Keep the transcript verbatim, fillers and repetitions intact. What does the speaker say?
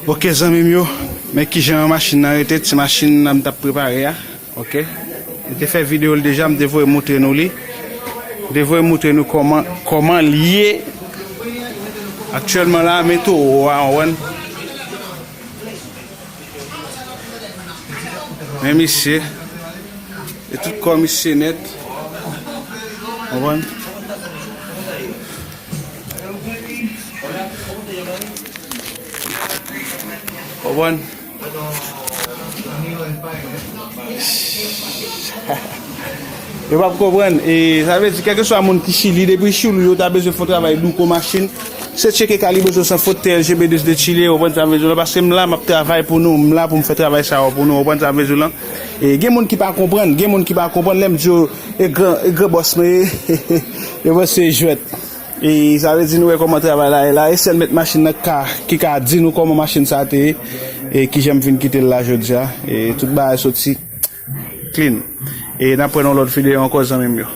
Ok, zanmi m yo, men kijan machin nan rete, ti machin nan m t ap prepare a. Ok. M te fè videyo l deja, m te voye moutre nou li. M te voye moutre nou kòman, kòman l ye. Aktyèlman la, men towo a, w konprann? Men misye, e tout kò misye nèt. W konprann? Konprann? Yo p ap konprann. E sa vle di, kèlkeswa moun ki Chili, depi Chili, yo ta bezwen fè yon travay douko machin, se tcheke Caliboso san fot, T L G B de Chile, w konprann sa m vle di w la, paske m la, m ap travay pou nou, m la pou m fè travay sa yo pou nou, w konprann sa m vle di w la. E gen moun ki pa konprann, gen moun ki pa konprann, lè m di yo, e gran, e gran bòs mwen ye, yo panse se jwèt. E sa vle di nou wè kòman travay la ye la. E sèl mèt machin nan ka, ki ka di nou kòman machin sa te ye. E kijan m vin kite l la jodi a. E tout bagay soti clean. E n ap wè nan lòt videyo ankò, zanmi m yo.